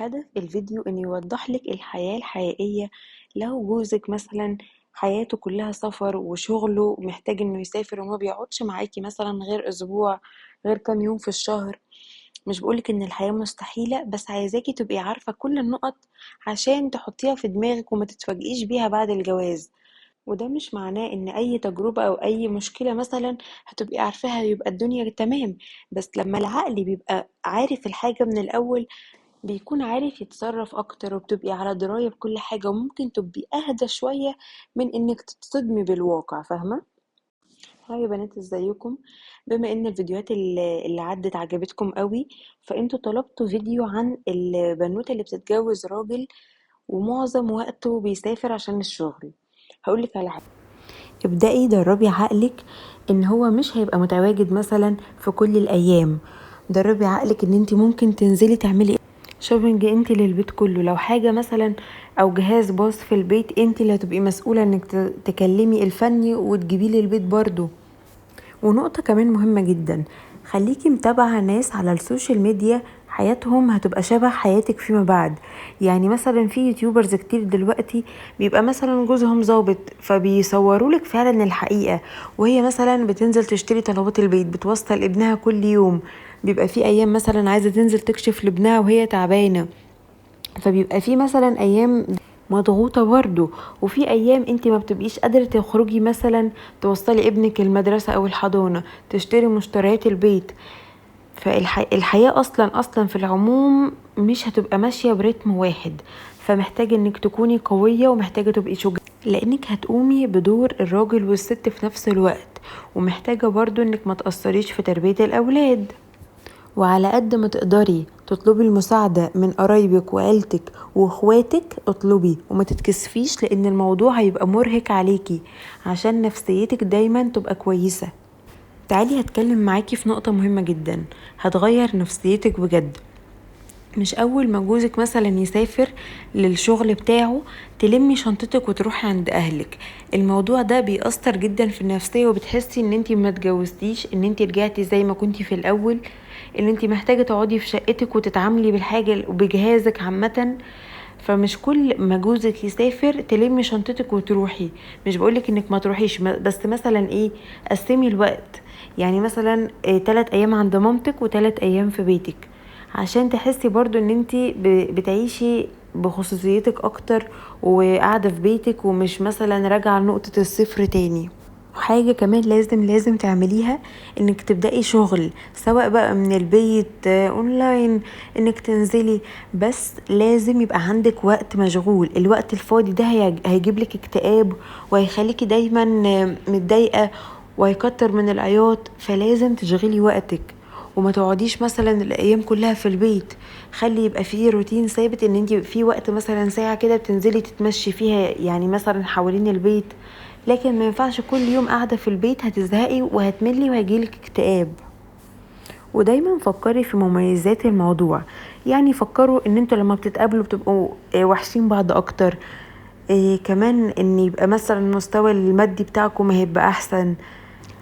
هدف الفيديو إنه يوضح لك الحياة الحقيقية. لو جوزك مثلا حياته كلها سفر وشغله محتاج إنه يسافر وما بيقعدش معاكي مثلا غير أسبوع، غير كام يوم في الشهر، مش بقولك إن الحياة مستحيلة، بس عايزاكي تبقي عارفة كل النقط عشان تحطيها في دماغك وما تتفاجئيش بيها بعد الجواز. وده مش معناه إن أي تجربة أو أي مشكلة مثلا هتبقي عارفاها يبقى الدنيا تمام، بس لما العقل بيبقى عارف الحاجة من الأول بيكون عارف يتصرف أكتر، وبتبقي على دراية بكل حاجة، وممكن تبقي أهدى شوية من إنك تتصدمي بالواقع، فاهمة؟ هاي يا بنات، ازيكم؟ بما ان الفيديوهات اللي عدت عجبتكم قوي، فانتوا طلبتوا فيديو عن البنوتة اللي بتتجوز راجل ومعظم وقته بيسافر عشان الشغل. هقولك على حاجة، ابدأي دربي عقلك ان هو مش هيبقى متواجد مثلا في كل الايام. دربي عقلك ان انت ممكن تنزلي تعملي shopping انت للبيت كله، لو حاجة مثلا او جهاز باظ في البيت انت اللي هتبقي مسؤولة انك تكلمي الفني وتجيبيه للبيت برضو. ونقطة كمان مهمة جدا، خليكي متابعة ناس على ال social media حياتهم هتبقى شبه حياتك فيما بعد. مثلا في YouTubers كتير دلوقتي بيبقى مثلا جوزهم ظابط، فبيصوروا لك فعلا الحقيقة، وهي مثلا بتنزل تشتري طلبات البيت، بتوصل ابنها كل يوم، بيبقى في ايام مثلا عايزة تنزل تكشف لابنها وهي تعبانة، فبيبقى في مثلا ايام مضغوطة برضو، وفي ايام انت ما بتبقيش قادرة تخرجي مثلا توصلي ابنك المدرسة او الحضانة، تشتري مشتريات البيت. فالحياة اصلا في العموم مش هتبقى ماشية برتم واحد، فمحتاجة انك تكوني قوية ومحتاجة تبقي شجاعة، لانك هتقومي بدور الراجل والست في نفس الوقت، ومحتاجة برضو انك ما تقصريش في تربية الاولاد. وعلى قد ما تقدري تطلبي المساعدة من قرايبك وعيلتك واخواتك اطلبي، وما تتكسفيش، لان الموضوع هيبقى مرهق عليكي، عشان نفسيتك دايما تبقى كويسة. تعالي هتكلم معاكي في نقطة مهمة جدا هتغير نفسيتك بجد. مش اول ما جوزك مثلا يسافر للشغل بتاعه تلمي شنطتك وتروحي عند اهلك. الموضوع ده بيأثر جدا في النفسية، وبتحسي ان انتي ما اتجوزتيش، ان انتي رجعتي زي ما كنتي في الاول، ان انتي محتاجة تقعدي في شقتك وتتعاملي بالحاجة وبجهازك عامة. فمش كل ما جوزك يسافر تلمي شنطتك وتروحي. مش بقولك انك ما تروحيش، بس مثلا قسمي الوقت، مثلا، 3 ايام عند مامتك وتلات ايام في بيتك، عشان تحسي برضو ان انتي بتعيشي بخصوصيتك اكتر وقاعدة في بيتك، ومش مثلا راجعة لنقطة الصفر تاني. وحاجة كمان لازم تعمليها، انك تبدأي شغل سواء بقى من البيت، اونلاين، انك تنزلي، بس لازم يبقى عندك وقت مشغول. الوقت الفاضي ده هيجيب لك اكتئاب، وهيخليكي دايما، متضايقة، وهيكتر من العياط. فلازم تشغلي وقتك وما تقعديش مثلا الايام كلها في البيت. خلي يبقى فيه روتين ثابت، ان انت في وقت مثلا ساعة كده بتنزلي تتمشي فيها، مثلا حوالين البيت، لكن ما ينفعش كل يوم قاعدة في البيت، هتزهقي وهتملي وهيجيلك اكتئاب. ودايما فكري في مميزات الموضوع، فكروا ان انتوا لما بتتقابلوا بتبقوا، وحشين بعض اكتر، كمان ان يبقى مثلا المستوى المادي بتاعكم هيبقى احسن،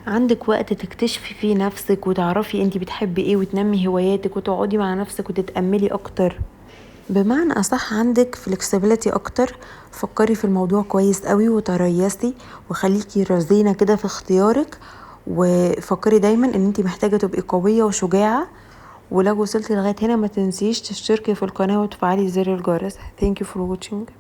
عندك وقت تكتشفي فيه نفسك وتعرفي انتي بتحبي ايه، وتنمي هواياتك وتقعدي مع نفسك وتتأملي اكتر. بمعنى اصح عندك فلكسبيليتي اكتر. فكري في الموضوع كويس قوي وتريثي، وخليكي رزينة كده في اختيارك، وفكري دايما ان انتي محتاجة تبقي قوية وشجاعة. ولو وصلتي لغاية هنا ما تنسيش تشتركي في القناة وتفعلي زر الجرس. Thank you for watching.